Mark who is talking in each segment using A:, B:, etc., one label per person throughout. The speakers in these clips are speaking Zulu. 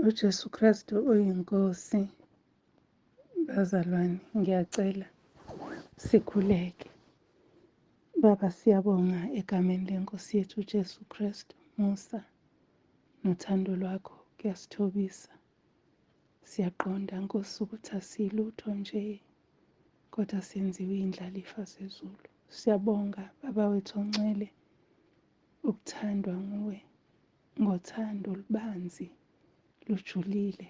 A: UJesu Kristu uyiNkosi. Bazalwane, ngiyacela sikhuleke. Baba, siyabonga egameni leNkosi yethu uJesu Kristu. Musa nothando lwakho kuyasithobisa. Siyaqonda Nkosi ukuthi asilutho nje, kodwa senziwe indlalifa zezulu. Siyabonga Baba wethu oncele ukuthandwa nguwe ngothando olubanzi lujulile.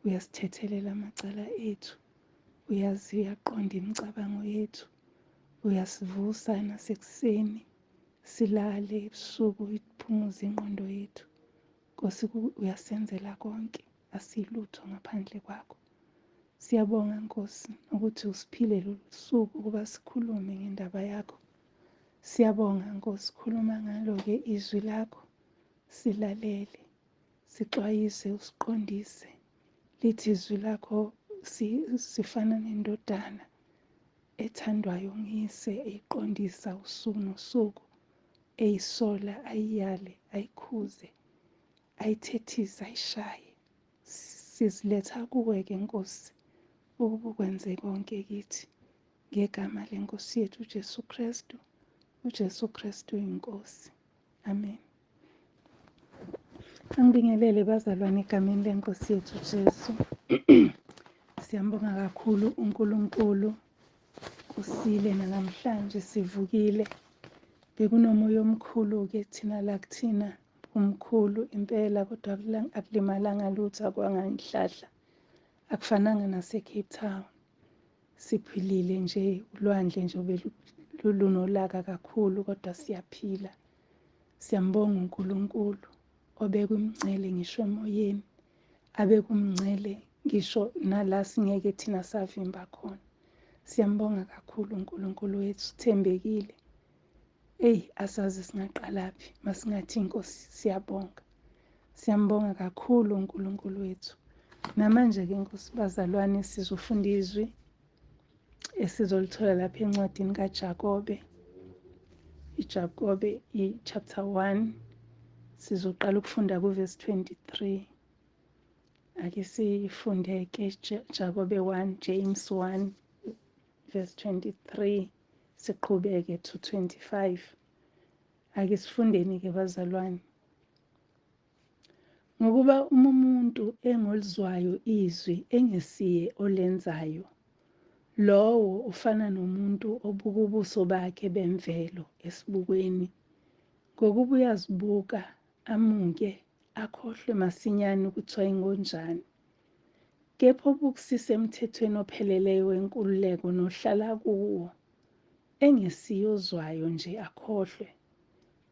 A: Uyasithethelela amacala ethu, uyazi, uyaqonda imicabango yethu, uyasivusa nasekuseni silale ebusuku, iphumuze ingqondo yethu. Nkosi, uyasenzela konke, asilutho ngaphandle kwakho. Siyabonga Nkosi ukuthi usiphile lolu suku ukuba sikhulume ngendaba yakho. Siyabonga Nkosi, khuluma ngalo-ke izwi lakho, silalele, sixwayise, usiqondise. Lithi izwi lakho sifana nendodana ethandwayo nguyise, eyiqondisa usuku nosuku, eyisola, ayiyale, ayikhuze, ayithethise, ayishaye. Siziletha kuwe-ke Nkosi, ukuba ukwenze konke kithi. Ngegama leNkosi yethu uJesu Kristu. UJesu Kristu uyiNkosi. Amen. Angibingelele bazalwane egameni leNkosi yethu uJesu. Siyambonga kakhulu uNkulunkulu. Kusile namhlanje sivukile. Bekunomoya omkhulu-ke thina la kuthina, umkhulu impela, kodwa akulimalanga lutho, akwanganhlahla. Akufananga nase-Cape Town. Siphilile nje, ulwandle nje belunolaka kakhulu, kodwa siyaphila. Siyambonga uNkulunkulu obeka umngcele ngisho emoyeni, abeka umngcele ngisho nala singeke thina savimba khona. Siyambonga kakhulu uNkulunkulu wethu, uthembekile. Eyi, asazi singaqalaphi masingathi Inkosi siyabonga. Siyambonga kakhulu uNkulunkulu wethu. Namanje-ke Nkosi bazalwane, sizofunda izwi esizolithola lapha encwadini kaJakobe. IJakobe i-chapter 1, sizoqala ukufunda kuvesi 23. Ake sifunde-ke Jakobe 1, James 1 verse 23, siqhubeke to 25. Ake sifundeni-ke bazalwane. Ngokuba uma umuntu engolizwayo izwi engesiye olenzayo, lowo ufana nomuntu obuka ubuso bakhe bemvelo esibukweni. Ngokuba uyazibuka, amuke, akhohlwe masinyane ukuthi wayengonjani. Kepha obukusisa emthethweni opheleleyo wenkululeko nohlala kuwo, engesiye ozwayo nje akhohlwe,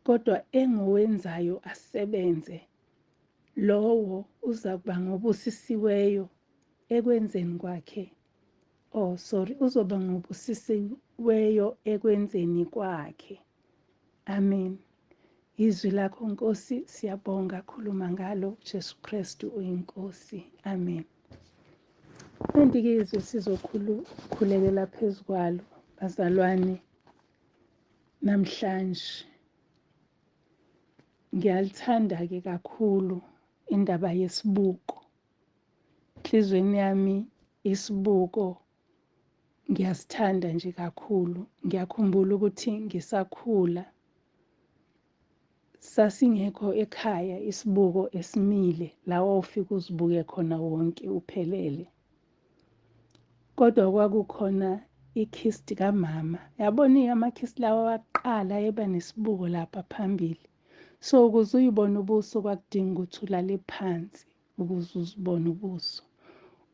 A: kodwa engowenzayo asebenze, lowo uzakuba ngobusisiweyo ekwenzeni kwakhe. Oh, sorry, uzoba ngobusisiweyo ekwenzeni kwakhe. Amen. Izwi lakho Nkosi, siyabonga, khuluma ngalo. Jesu Kristu uyiNkosi. Amen. Kanti-ke izwi sizokhulekela phezu kwalo bazalwane namhlanje. Ngiyalithanda-ke kakhulu indaba yesibuko. Enhliziyweni yami isibuko ngiyasithanda nje kakhulu. Ngiyakhumbula ukuthi ngisakhula sasingekho ekhaya isibuko esimile la wawufika uzibuke khona wonke uphelele. Kodwa kwakukhona ikhisti kamama. Yabona amakhisti lawa waqala eba nesibuko lapha phambili. So ukuze uyibone ubuso kwakudinga ukuthi ulale phansi ukuze uzibone ubuso.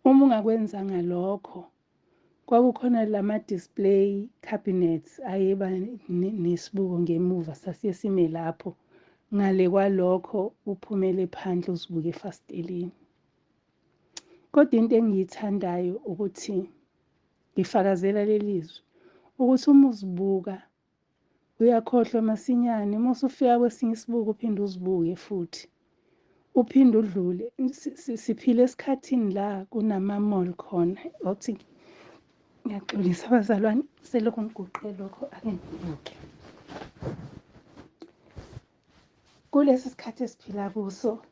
A: Uma ungakwenzanga lokho, kwakukhona lama-display cabinets ayeba nesibuko ngemuva, sasiye sime lapho. Ngale kwalokho uphumele phandle uzibuke efasiteleni. Kodwa into engiyithandayo ukuthi ngifakazela leli zwi, ukuthi uma uzibuka uyakhohlwa masinyane, uma usufika kwesinye isibuko uphinde uzibuke futhi, uphinde udlule. Siphila esikhathini la kunama-mall khona. Othi ngiyaxolisa bazalwane, selokhu ngiguqe lokho ake ngibuke. Kulesi sikhathi esiphila kuso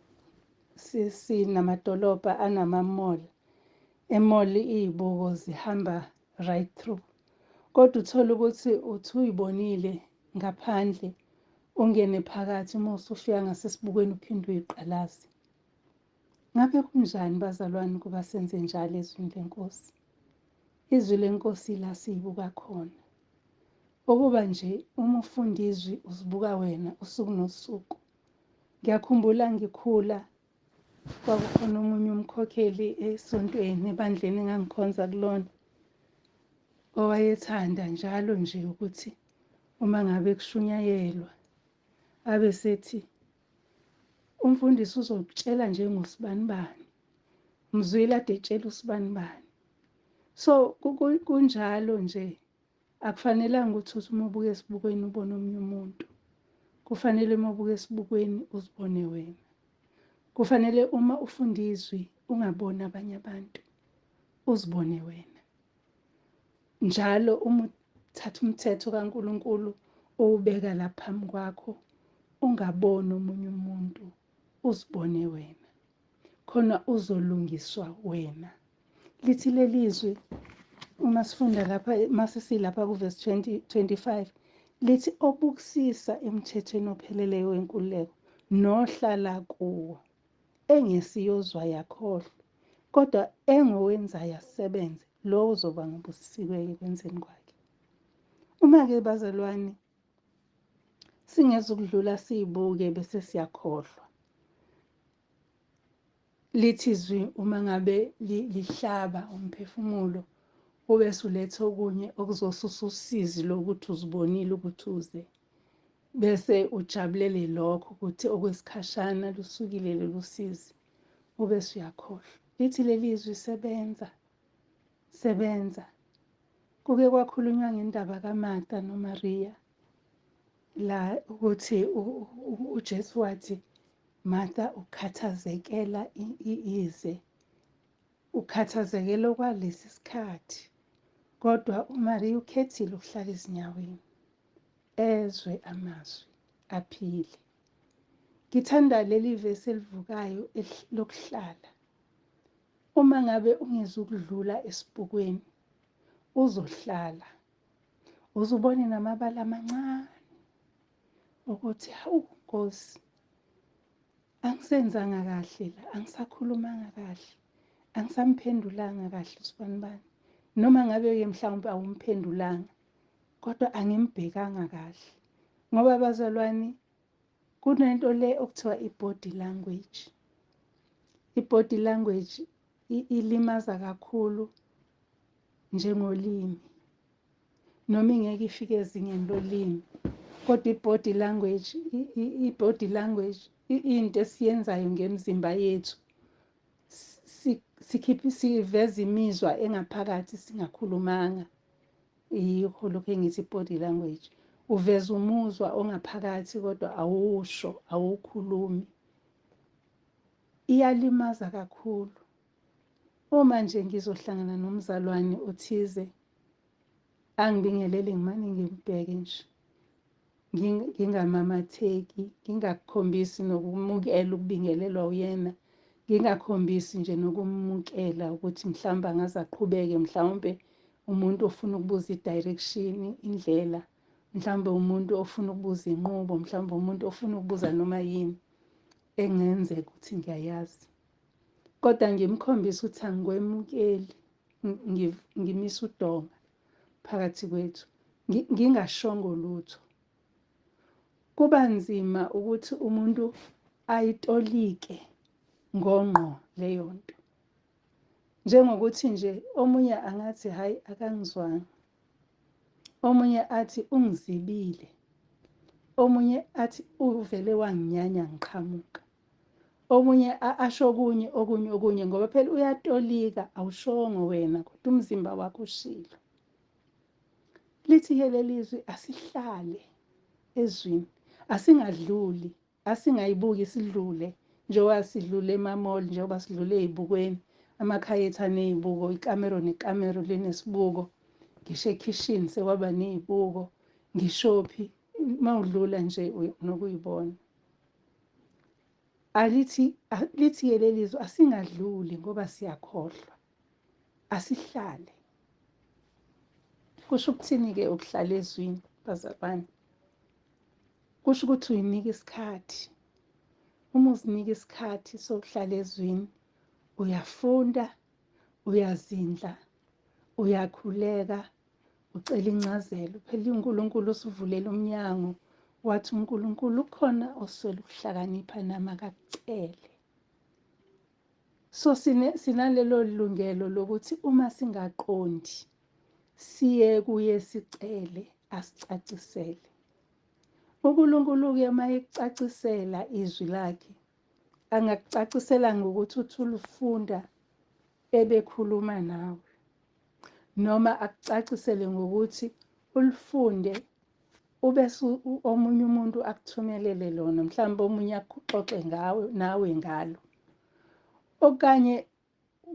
A: Sinamadolobha anama-mall. E-mall iy'buko zihamba right through. Kodwa uthole ukuthi uthi uyibonile ngaphandle, ungene phakathi, uma usufika ngasesibukweni uphinde uyiqalaze. Ngabe kunjani bazalwane ukuba senze njalo ezwini leNkosi? Izwi leNkosi la siyibuka khona. Ukuba nje uma ufunda izwi uzibuka wena usuku nosuku. Ngiyakhumbula ngikhula kwakukhona omunye umkhokheli esontweni ebandleni engangikhonza kulona owayethanda njalo nje ukuthi uma ngabe kushunyayelwa abe sethi umfundisi uzokutshela njengosibanibani, mzwile ade etshela usibanibani. So kunjalo nje, akufanelanga ukuthi uthi uma ubuka esibukweni ubone omunye umuntu. Kufanele uma ubuka esibukweni uzibone wena. Kufanele uma ufunda izwi ungaboni abanye abantu, uzibone wena. Njalo uma uthatha umthetho kaNkulunkulu uwubeka la phambi kwakho, ungaboni omunye umuntu, uzibone wena. Khona uzolungiswa wena. Lithi leli zwi uma sifunda lapha, mase silapha kuvesi 20, 25, lithi obukisisa emthethweni opheleleyo wenkululeko nohlala kuwo, engesiyozwa yakhohlwa, kodwa engowenzayo asebenze, lowo uzoba ngobusisiweyo ekwenzeni kwakhe. Uma-ke bazalwane singezukudlula siyibuke bese siyakhohlwa. Lithi izwi uma ngabe lihlaba umphefumulo ube suletha okunye okuzosusa usizi lokuthi uzibonile ukuthi uze, bese ujabulele lokho ukuthi okwesikhashana lusukile lolu sizi, ube usuyakhohlwa. Lithi leli zwi sebenza, sebenza. Kuke kwakhulunywa ngendaba kaMartha noMaria la ukuthi uJesu wathi Martha ukhathazekela ize, ukhathazekela okwalesi sikhathi, kodwa uMaria ukhethile ukuhlala ezinyaweni ezwe amazwi aphile. Ngithanda leli vesi elivukayo lokuhlala. Uma ngabe ungezukudlula esibukweni uzohlala, uzubone namabala amancane ukuthi hawu Nkosi, angisenzanga kahle la, angisakhulumanga kahle, angisamphendulanga kahle usibanibani. Noma ngabe-ke mhlawumbe awumphendulanga, kodwa angimbhekanga kahle. Ngoba bazalwane, kunento le okuthiwa i-body language. I-body language ilimaza kakhulu njengolimi, noma ingeke ifike ezingeni lolimi, kodwa i-body language, i-body language into esiyenzayo ngemizimba yethu, sikhipha, siveza imizwa engaphakathi singakhulumanga. Yikho lokho engithi i-body language, uveza umuzwa ongaphakathi kodwa awusho, awukhulumi. Iyalimaza kakhulu. Uma nje ngizohlangana nomzalwane othize angibingelele, ngimane ngimbheke nje, ngingamamatheki, ngingakukhombisi nokumukela ukubingelelwa uyena, ngingakhombisi nje nokumukela ukuthi mhlawumbe angaze aqhubeke, mhlawumbe umuntu ofuna ukubuza i-direction, indlela, mhlawumbe umuntu ofuna ukubuza inqubo, mhlawumbe umuntu ofuna ukubuza noma yini engenzeka ukuthi ngiyayazi. Kodwa ngimkhombisa ukuthi angikwemukeli, ngimisa udonga phakathi kwethu, ngingashongo lutho. Kuba nzima ukuthi umuntu ayitolike ngongqo leyo nto. Njengokuthi nje omunye angathi hhayi akangizwanga, omunye athi ungizibile, omunye athi uvele wanginyanya ngiqhamuka, omunye asho okunye okunye okunye, ngoba phela uyatolika, awushongo wena kodwa umzimba wakho ushilo. Lithi-ke leli zwi asihlale ezwini, asingadluli, asingayibuki sidlule, njengoba sidlule ema-mall, njengoba sidlule ey'bukweni, amakhaya ethu aney'buko, ikamero nekamero linesibuko, ngisho ekhishini sekwaba ney'buko, ngishophi uma udlula nje unokuyibona. Alithi lithi-ke leli zwi asingadluli ngoba siyakhohlwa, asihlale. Kusho ukuthini-ke ukuhlala ezwini, bazalwane? Kusho ukuthi uyinika isikhathi. Uma uzinika isikhathi sokuhlala ezwini, uyafunda, uyazindla, uyakhuleka, ucela incazelo. Phela uNkulunkulu usivulela umnyango, wathi uNkulunkulu ukhona oswele ukuhlakanipha nami akakucele. So sinalelo lungelo lokuthi uma singaqondi siye kuye sicele asicacisele. UNkulunkulu-ke uma ekucacisela izwi lakhe, angakucacisela ngokuthi uthi ulufunda ebekhuluma nawe, noma akucacisele ngokuthi ulifunde ubese omunye umuntu akuthumelele lona, mhlawumbe omunye akuxoxe ngawe nawe ngalo, okanye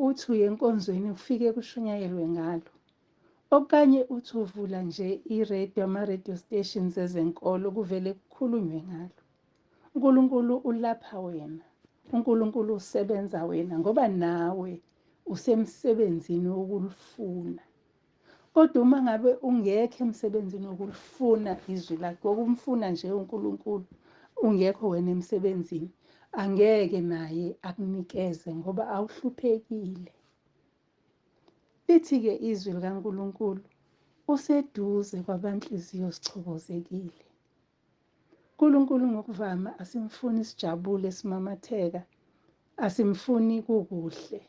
A: uthi uye enkonzweni ufike kushunyayelwe ngalo, okanye uthi uvula nje i-radio, ama-radio stations ezenkolo kuvele kukhulunywe ngalo. uNkulunkulu ulapha wena, uNkulunkulu usebenza wena ngoba nawe usemsebenzini wokulifuna. Kodwa uma ngabe ungekho emsebenzini wokulifuna izwi lakhe, wokumfuna nje uNkulunkulu, ungekho wena emsebenzini, angeke naye akunikeze ngoba awuhluphekile. Lithi-ke izwi likaNkulunkulu, useduze kwabanhliziyo zichobozekile. uNkulunkulu ngokuvama asimfuni sijabule simamatheka, asimfuni kukuhle,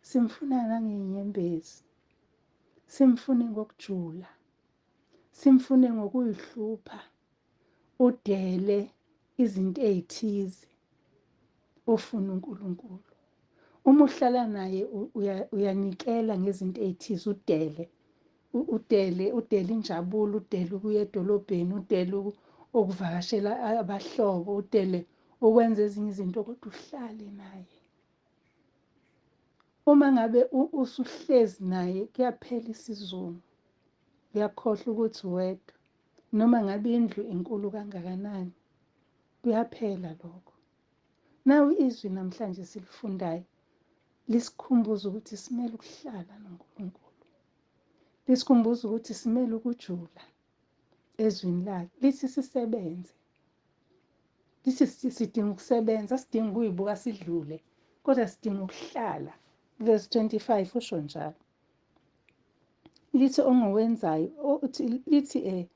A: simfuna nangey'nyembezi, simfune ngokujula, simfune ngokuyihlupha, udele izinto ey'thize ufuna uNkulunkulu. Uma uhlala naye uyanikela ngezinto ey'thize, udele, udele, udele injabulo, udele ukuya edolobheni, udele ukuvakashela abahlobo, udele ukwenza ezinye izinto, kodwa uhlale naye. Uma ngabe usuhlezi naye kuyaphela isizungu, uyakhohlwa ukuthi wedwa, noma ngabe indlu inkulu kangakanani, kuyaphela lokho. Nawu izwi namhlanje silifundayo lisikhumbuza ukuthi simele ukuhlala noNkulunkulu, lisikhumbuza ukuthi simele ukujula ezwini lakhe, lithi sisebenze, lithi sidinga ukusebenza, sidinga ukuyibuka sidlule, kodwa sidinga ukuhlala. Verse 25 usho njalo, lithi ongowenzayo, lithi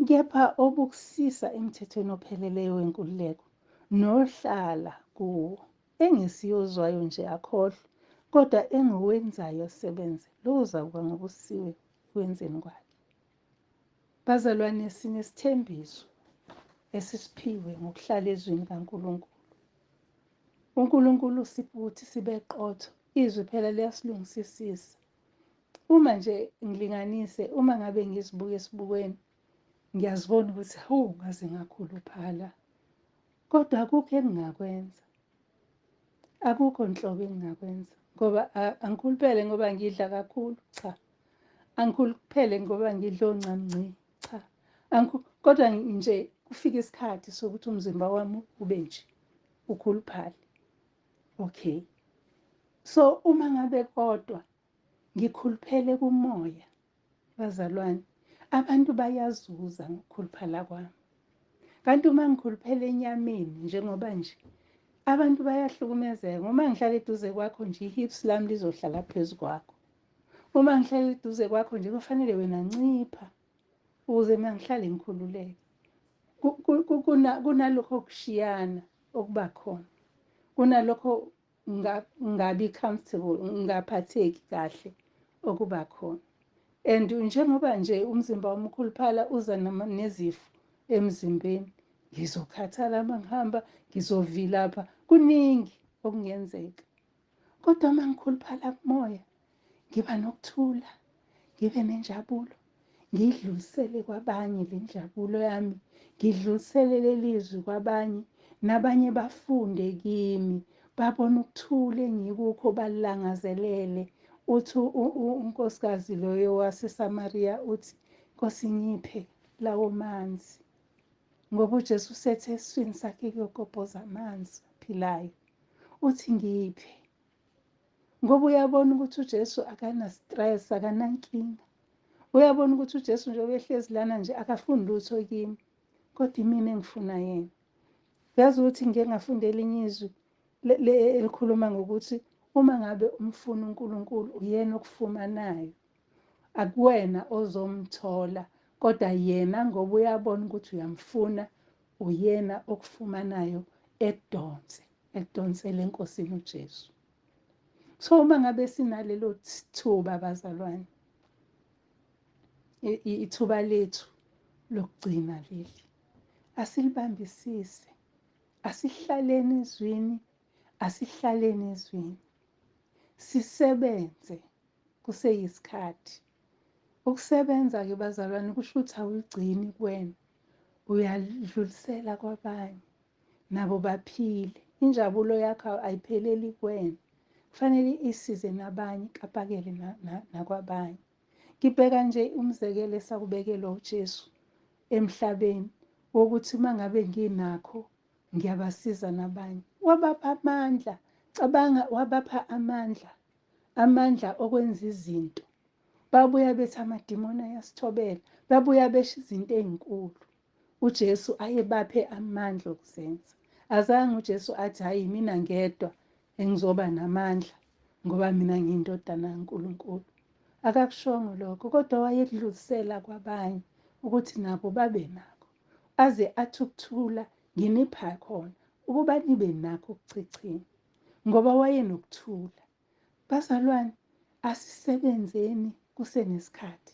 A: kepha obukusisa emthethweni opheleleyo wenkululeko nohlala kuwo, engesiyozwayo nje akhohlwe, kodwa engowenzayo asebenze, lowo uzakuba ngobusiwe ekwenzeni kwakhe. Bazalwane, sinesithembiso esisiphiwe ngokuhlala ezwini kaNkulunkulu. uNkulunkulu usipha ukuthi sibe qotho. Izwi phela liyasilungisisisa. Uma nje ngilinganise, uma ngabe ngizibuka esibukweni, ngiyazibona ukuthi hawu ngaze ngakhuluphala, kodwa akukho engingakwenza, akukho nhlobo engingakwenza, ngoba angikhuluphele ngoba ngidla kakhulu, cha, angikhuluphele ngoba ngidla oncamnci, cha, kodwa nje kufika isikhathi sokuthi umzimba wami ube nje ukhuluphale. Okay, so uma ngabe kodwa ngikhuluphele kumoya, bazalwane, abantu bayazuza ngokukhuluphala kwami. Kanti uma ngikhuluphele enyameni, njengoba nje abantu bayahlukumezeka, uma ngihlala eduze kwakho nje i-hips lami lizohlala phezu kwakho. Uma ngihlala eduze kwakho nje kufanele wena ncipha ukuze mina ngihlale ngikhululeke. Kunalokho kushiyana okuba khona, kunalokho ngabi comfortable, ngingaphatheki kahle okuba khona. And njengoba nje umzimba wami ukhuluphala uza nezifo emzimbeni, ngizokhathala uma ngihamba, ngizovilapha, kuningi okungenzeka. Kodwa uma ngikhuluphala kumoya, ngiba nokuthula, ngibe nenjabulo, ngidlulisele kwabanye le njabulo yami, ngidlulisele leli zwi kwabanye, nabanye bafunde kimi, babone ukuthula engikukho, balangazelele. Uthi unkosikazi loyo waseSamariya uthi, Nkosi ngiphe lawo manzi, ngoba uJesu usethe esiswini sakhe kuyokophoza amanzi. akuphilayo. Uthi ngiphe. Ngoba uyabona ukuthi uJesu akana stress, akanankinga. Uyabona ukuthi uJesu njengoba ehlezi lana nje akafuni lutho kimi, kodwa imina engifuna yena. Uyazi ukuthi ngike ngafunda elinye izwi elikhuluma ngokuthi uma ngabe umfuna uNkulunkulu uyena okufumanayo. Akuwena ozomthola, kodwa yena ngoba uyabona ukuthi uyamfuna, uyena okufumanayo ekudonse, ekudonsele eNkosini uJesu. So uma ngabe sinalelo thuba bazalwane, ithuba lethu lokugcina leli, asilibambisise, asihlaleni ezwini, asihlaleni ezwini, sisebenze kuseyisikhathi. Ukusebenza-ke bazalwane kusho ukuthi awuyigcini kuwena, uyadlulisela kwabanye nabo baphile. Injabulo yakho ayipheleli kuwena, kufanele isize nabanye, ikapakele nakwabanye. Ngibheka nje umzekelo esakubekelwa uJesu emhlabeni wokuthi uma ngabe nginakho ngiyabasiza nabanye. Wabapha amandla, cabanga, wabapha amandla, amandla okwenza izinto. Babuya bethi amadimoni ayasithobela, babuya besho izinto ey'nkulu. uJesu ayebaphe amandla okuzenza. Azange uJesu athi hayi mina ngedwa engizoba namandla ngoba mina ngiyindodana kaNkulunkulu. Akakushongo lokho, kodwa wayedlulisela kwabanye ukuthi nabo babe nakho. Aze athi ukuthula nginipha khona ukuba nibe nakho ukuchichima, ngoba wayenokuthula. Bazalwane, asisebenzeni kusenesikhathi.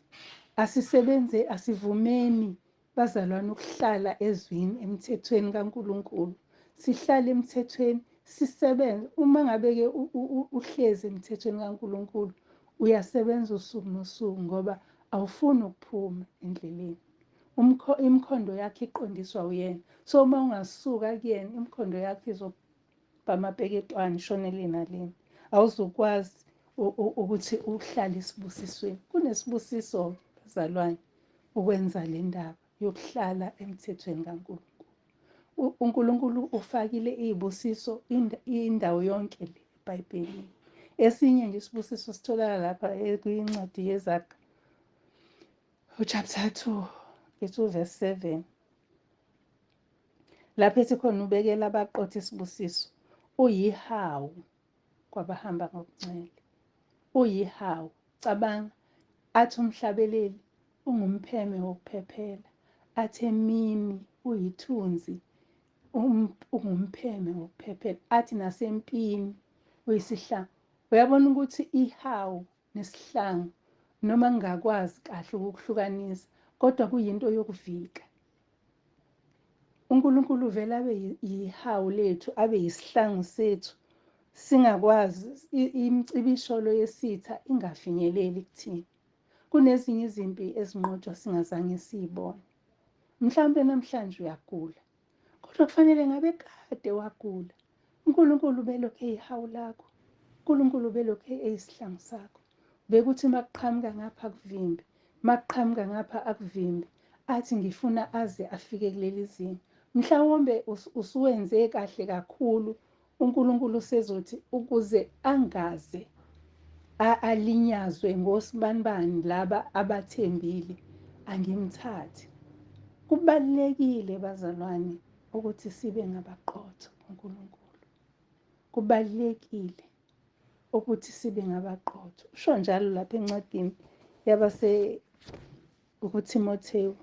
A: Asisebenze, asivumeni bazalwane ukuhlala ezwini, emthethweni kaNkulunkulu. Sihlale emthethweni, sisebenze. Uma ngabe-ke uhlezi emthethweni kaNkulunkulu, uyasebenza usuku nosuku ngoba awufuni ukuphuma endleleni. Imikhondo yakhe iqondiswa uyena. So uma ungasuka kuyena, imikhondo yakhe izoba amapeketwane, ishonele nalena. Awuzukwazi ukuthi uhlale esibusisweni. Kunesibusiso bazalwane ukwenza le ndaba yokuhlala emthethweni kaNkulunkulu. uNkulunkulu ufakile izibusiso indawo yonke le eBhayibhelini. Esinye nje isibusiso sitholakala lapha kwincwadi yeZaga, uchapter 2, ngithi uverse 7. Lapho ethi khona ubekela abaqotho isibusiso, uyihawu kwabahamba ngokuncele. Uyihawu. Cabanga, athi umhlabeleli ungumpheme wokuphephela, athi emini uyithunzi, ungumpheme wokuphephela, athi nasempini uyisihlangu. Uyabona ukuthi ihawu nesihlangu noma ngingakwazi kahle ukukuhlukanisa, kodwa kuyinto yokuvika. uNkulunkulu uvele abe yihawu lethu, abe yisihlangu sethu, singakwazi imicibisholo yesitha ingafinyeleli kuthina. Kunezinye izimpi ezinqotshwa singazange siyibone. Mhlawumbe namhlanje uyagula, kodwa kufanele ngabe kade wagula. uNkulunkulu ubelokhu eyihawu lakho, uNkulunkulu ubelokhu eyisihlangu sakho. Bekuthi makuqhamuka ngapha akuvimbe, makuqhamuka ngapha akuvimbe, athi ngifuna aze afike kuleli zinga. Mhlawumbe usuwenze kahle kakhulu, uNkulunkulu usezothi ukuze angaze alinyazwe ngosibanibani laba abathembile, angimthathe. Kubalulekile bazalwane ukuthi sibe ngabaqotho kuNkulunkulu. Kubalulekile ukuthi sibe ngabaqotho. Usho njalo lapha encwadini yabase kuTimothewu,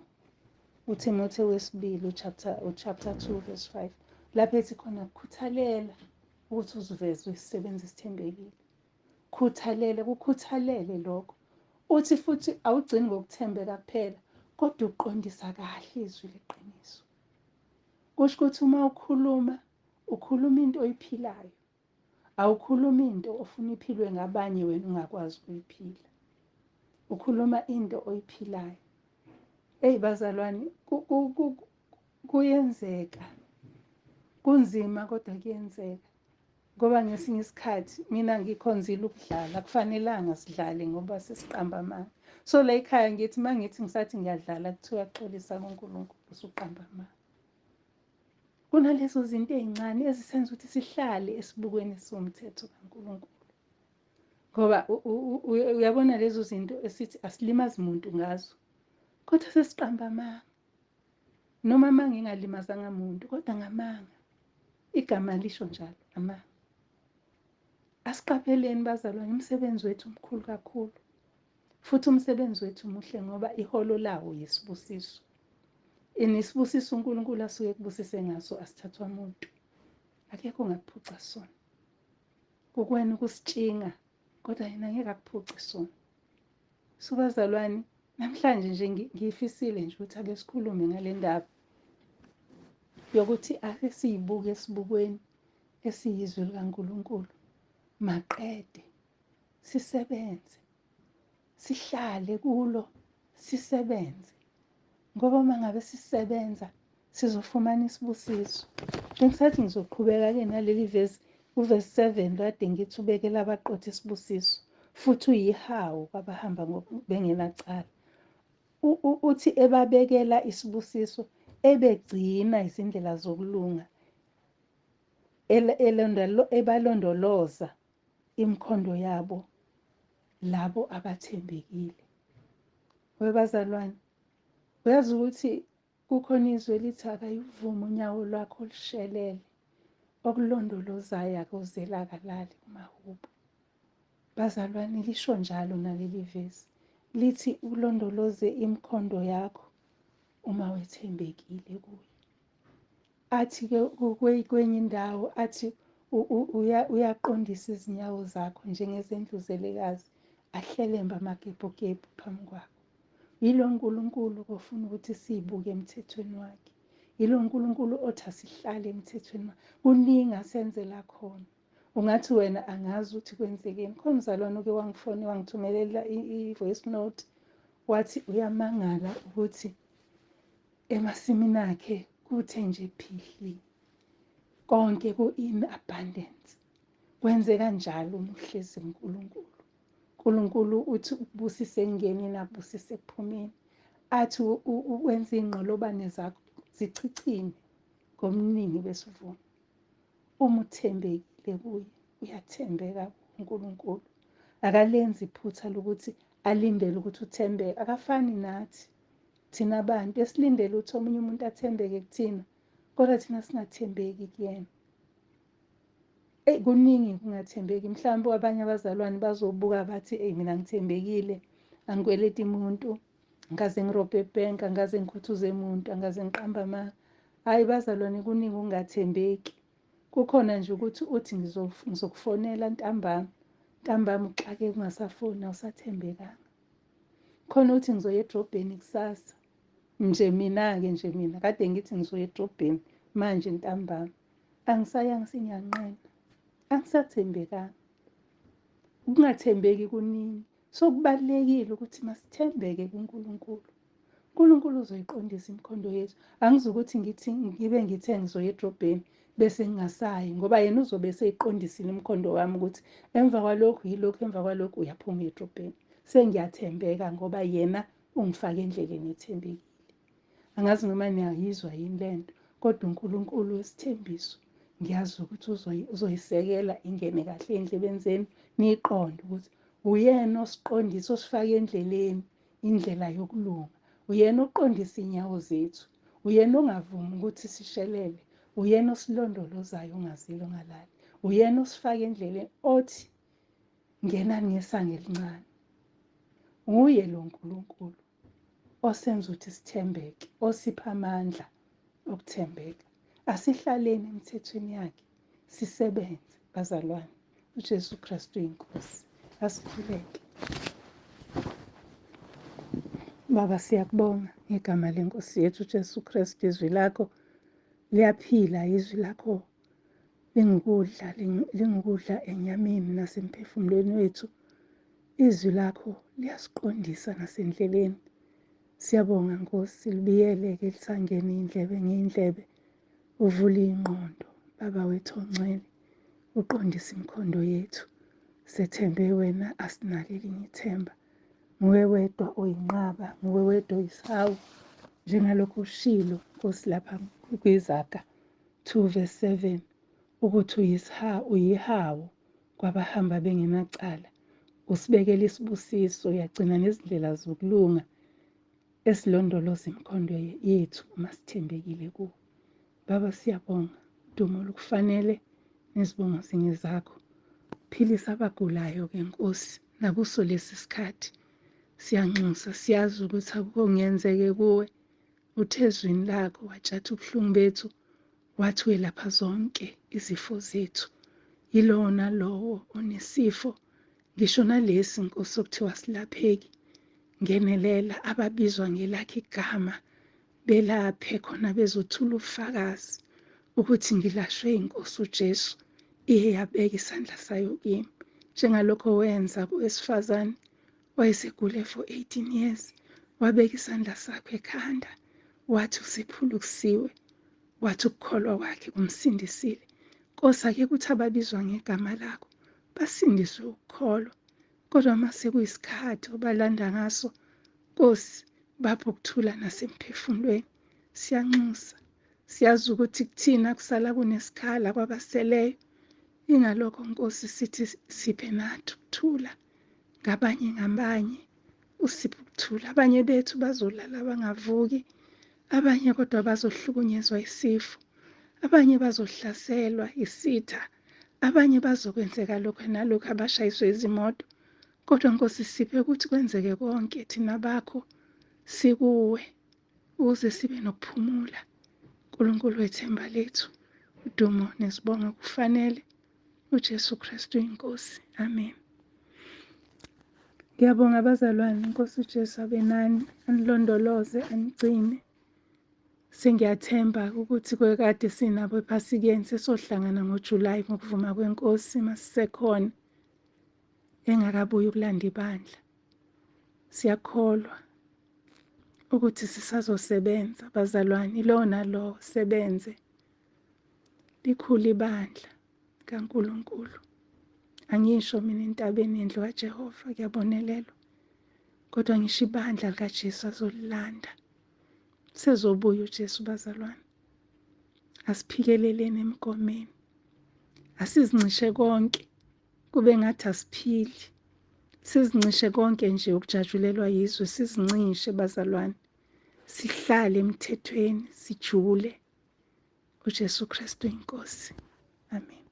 A: uTimothewu wesibili uchapter 2 verse 5, lapho ethi khona khuthalela ukuthi uziveze isisebenzi esithembekile. Khuthalele, kukhuthalele lokho. Uthi futhi awugcini ngokuthembeka kuphela, kodwa uqondisa kahle izwi leqiniso. Kusho ukuthi uma ukhuluma, ukhuluma into oyiphilayo. Awukhulumi into ofuna iphilwe ngabanye wena ungakwazi ukuyiphila. Ukhuluma into oyiphilayo. Eyi bazalwane, kuyenzeka. Kunzima kodwa kuyenzeka. Ngoba ngesinye isikhathi mina ngikhonzile ukudlala, akufanelanga sidlale ngoba sesiqamba amanga. So la ekhaya ngithi uma ngithi ngisathi ngiyadlala kuthiwa xolisa kuNkulunkulu usuqamba amanga. Kunalezo zinto ey'ncane ezisenza ukuthi sihlale esibukweni somthetho kaNkulunkulu. Ngoba uyabona lezo zinto esithi asilimazi muntu ngazo, kodwa sesiqamba amanga. Noma amanga engalimazanga muntu, kodwa ngamanga. Igama lisho njalo, amanga. Asiqapheleni bazalwane, umsebenzi wethu mkhulu kakhulu. Futhi umsebenzi wethu muhle ngoba iholo lawo yisibusiso. Inisibusiso uNkulunkulu asuke ekubusise ngaso asithathwa muntu. Akekho ongakuphuca sona. Kukwena ukusitshinga, kodwa yena ngeke akuphuce sona. So bazalwane, namhlanje nje ngifisile nje ukuthi ake sikhulume ngale ndaba yokuthi ake siyibuke esibukweni esiyizwi likaNkulunkulu. Maqede sisebenze, sihlale kulo, sisebenze. Ngoba uma ngabe sisebenza sizofumana isibusiso. Bengisathi ngizoqhubeka-ke naleli vesi, uvesi 7 kade ngithi ubekela abaqotho isibusiso, futhi uyihawu kwabahamba bengenacala. Uthi ebabekela isibusiso, ebegcina izindlela zokulunga, ebalondoloza imikhondo yabo labo abathembekile. Webazalwane, uyazi ukuthi kukhona izwi elithi akayivumi unyawo lwakho lushelele, okulondolozayo akuzela akalali kumahubo. Bazalwane, lisho njalo naleli vesi, lithi ulondoloze imikhondo yakho uma wethembekile kuye. Athi-ke kwenye indawo athi uyaqondisa izinyawo zakho njengezendluzelekazi, ahlelembe amagebhugebhu phambi kwakho. Yilo uNkulunkulu ofuna ukuthi siyibuke emthethweni wakhe. Yilo uNkulunkulu othi asihlale emthethweni wakhe. Kuningi asenzela khona. Ungathi wena angazi ukuthi kwenzekeni. Khona umzalwane oke wangifona, wangithumelela i-voice note, wathi uyamangala ukuthi emasimini akhe kuthe nje phihli, konke ku-in abundance. Kwenzeka njalo uma uhlezi kuNkulunkulu. uNkulunkulu uthi ukubusise ekungeneni, akubusise ekuphumeni. Athi wenze iy'nqolobane zakho zichichime ngomningi besivuno. Uma uthembekile kuye, uyathembeka kuNkulunkulu. Akalenzi iphutha lokuthi alindele ukuthi uthembeke. Akafani nathi thina bantu esilindele ukuthi omunye umuntu athembeke kuthina, kodwa thina singathembeki kuyena. Eyi, kuningi kungathembeki. Mhlawumbe abanye abazalwane bazobuka bathi, eyi, mina ngithembekile, angikweleti muntu, angikaze ngirobhe ebhenki, angikaze ngikhuthuze muntu, angikaze ngiqambe amanga. Hhayi bazalwane, kuningi ukungathembeki. Kukhona nje ukuthi uthi ngizokufonela ntambama, ntambama uxake ungasafoni, awusathembekanga. Khona uthi ngizoya edrobheni kusasa, nje mina-ke nje mina kade ngithi ngizoya edrobheni manje ntambama, angisayanga, sengiyanqena, angisathembekanga. Ukungathembeki kuningi. So kubalulekile ukuthi masithembeke kuNkulunkulu. uNkulunkulu uzoyiqondisa imikhondo yethu. Angizukuthi ngithi ngibe ngithe ngizoya edrobheni bese ngingasayi, ngoba yena uzobe eseyiqondisile imikhondo wami ukuthi emva kwalokhu yilokhu, emva kwalokhu uyaphuma edrobheni. Sengiyathembeka ngoba yena ungifake endleleni ethembekile. Angazi noma niyayizwa yini lento, kodwa uNkulunkulu wesithembiso ngiyazi ukuthi uzoyisekela ingene kahle ey'ndlebeni zenu, niyiqonde ukuthi uyena osiqondisa, osifake endleleni, indlela yokulunga. Uyena oqondisa iy'nyawo zethu, uyena ongavumi ukuthi sishelele, uyena osilondolozayo ongazili ongalali, uyena osifake endleleni othi ngenani ngesango elincane. Nguye lo Nkulunkulu osenza ukuthi sithembeke, osipha amandla okuthembeka. Asihlaleni emthethweni yakhe, sisebenze bazalwane. uJesu Kristu inkosi. Asikhuleke. Baba, siyakubonga ngegama lenkosi yethu uJesu Kristu. Izwi lakho liyaphila, izwi lakho lingukudla, lingukudla enyameni nasemphefumulweni wethu. Izwi lakho liyasiqondisa nasendleleni. Siyabonga Nkosi, libiyele-ke lisangene iy'ndlebe ngey'ndlebe, uvule iy'ngqondo Baba wethu ongcwele, uqondise imikhondo yethu. Sethembe wena, asinalo elinye ithemba. Nguwe wedwa oyinqaba, nguwe wedwa oyisihawu, njengalokhu ushilo Nkosi lapha kwizaga. 2 verse 7 ukuthi uyihawu kwabahamba bengenacala. Usibekela isibusiso, uyagcina nezindlela zokulunga esilondoloza imikhondo yethu uma sithembekile kuwe. Baba, siyabonga, udumo lukufanele nezibongo zingezakho. Philisa abagulayo-ke Nkosi, nakuso lesi sikhathi. Siyanxusa, siyazi ukuthi akukho kungenzeke kuwe. Uthe ezwini lakho watshatha ubuhlungu bethu, wathi welapha zonke izifo zethu. Yilowo nalowo onesifo, ngisho nalesi Nkosi okuthiwa silapheki, ngenelela ababizwa ngelakhe igama, belaphe khona bezothula ubufakazi ukuthi ngilashwe inkosi uJesu, iye yabeka isandla sayo kimi. Njengalokho wenza kowesifazane wayesegule for 18 years, wabeka isandla sakho ekhanda, wathi usephulukisiwe, wathi ukukholwa kwakhe kumsindisile. Nkosi, ake kuthi ababizwa ngegama lakho basindiswe ukukholwa, kodwa uma sekuyisikhathi obalanda ngaso, Nkosi, baphe ukuthula nasemphefumulweni. Siyanxusa, siyazi ukuthi kuthina kusala kunesikhala kwabaseleyo. Ingalokho Nkosi sithi siphe nathi ukuthula ngabanye ngabanye, usiphe ukuthula. Abanye bethu bazolala bangavuki, abanye kodwa bazohlukunyezwa isifo, abanye bazohlaselwa isitha, abanye bazokwenzeka lokho nalokho, abashayiswe izimoto. Kodwa Nkosi, siphe ukuthi kwenzeke konke thina bakho sikuwe, ukuze sibe nokuphumula. uNkulunkulu wethemba lethu, udumo nesibongo kufanele uJesu Kristu inkosi. Amen. Ngiyabonga bazalwane, inkosi uJesu abe nani, anilondoloze, anigcine. Sengiyathemba ukuthi kwekade sinabo ephasikeni sesohlangana ngoJulayi ngokuvuma kwenkosi masisekhona, engakabuyi ukulanda ibandla. Siyakholwa ukuthi sisazosebenza bazalwane, ilo nalo sebenze, likhulu ibandla kaNkulunkulu. Angisho mina entabeni yendlu kaJehova kuyabonelelwa, kodwa ngisho ibandla likaJesu azolilanda. Sezobuya uJesu bazalwane. Asiphikeleleni emgomeni, asizincishe konke kube ngathi asiphili, sizincishe konke nje ukujatshulelwa yizwe, sizincishe bazalwane, sihlale emthethweni, sijule. uJesu Kristu inkosi. Amen.